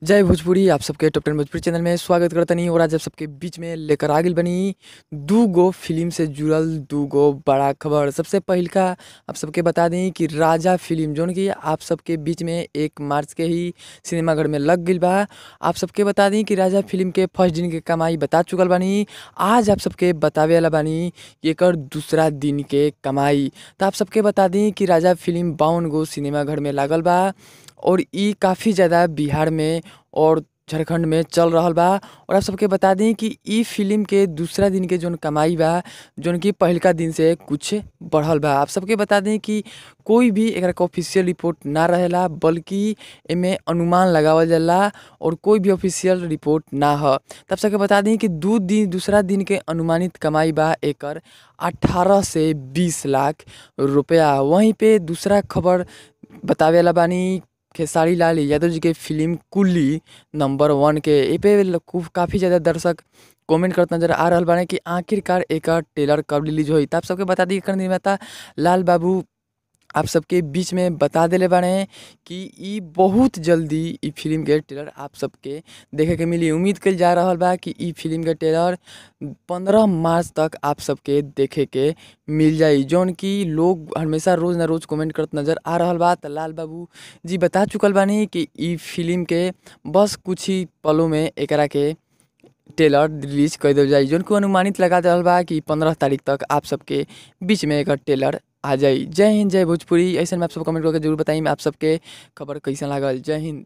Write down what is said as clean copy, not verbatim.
जय भोजपुरी। आप सबके टॉप 10 भोजपुरी चैनल में स्वागत करतनी और आज आप सबके बीच में लेकर आ गइल बनी दू गो फिल्म से जुड़ल दू गो बड़ा खबर। सबसे पहिलका आप सबके बता दी कि राजा फिल्म जोन कि आप सबके बीच में 1 मार्च के ही सिनेमाघर में लग गइल बा। आप सबके बता दी कि राजा फिल्म के फर्स्ट दिन के कमाई बता चुकल बानी। आज आप सबके बतावे वाला बानी एकर दूसरा दिन के कमाई। तो आप सबके बता दी कि राजा फिल्म 52 गो सिनेमाघर में लागल बा और ई काफ़ी ज़्यादा बिहार में और झारखंड में चल रहा बा। और आप सबके बता दें कि ई फिल्म के दूसरा दिन के जोन कमाई बा जोन कि पहिलका दिन से कुछ बढ़ल बा। आप सबके बता दें कि कोई भी एकरा के ऑफिशियल रिपोर्ट ना रहेला, बल्कि एमे अनुमान लगावल जाला और कोई भी ऑफिशियल रिपोर्ट ना ह। तब सबके बता दें कि दूसरा दिन के अनुमानित कमाई बा एकर 18 से 20 लाख रुपया। वहीं पे दूसरा खबर बतावे वाला बानी खेसारी लाल यादव जी के फिल्म कुली नंबर 1 के ए पे काफ़ी ज़्यादा दर्शक कमेंट करत नजर आ रहा बाने कि आखिरकार एकर ट्रेलर कब रिलीज होई। आप सबके बता दी एकर निर्माता लाल बाबू आप सबके बीच में बता देले बाने कि ई बहुत जल्दी ई फिल्म के ट्रेलर आप सबके देखे के मिली। उम्मीद कइल जा रहा बा कि ई फिल्म के ट्रेलर 15 मार्च तक आप सबके देखे के मिल जाई, जौन कि लोग हमेशा रोज़ न रोज़ कमेंट करत नज़र आ रहा बा। तो लाल बाबू जी बता चुकल बानी कि ई फिल्म के बस कुछ ही पलों में एकरा के ट्रेलर रिलीज कर दिया जाए, जौन कि अनुमानित लगा रहल बा कि 15 तारीख तक आप सबके बीच में एकर ट्रेलर आ जाई। जय हिंद, जय भोजपुरी। ऐसे में आप सब कमेंट करके जरूर बताई आप सबके खबर कैसन लागल। जय हिंद।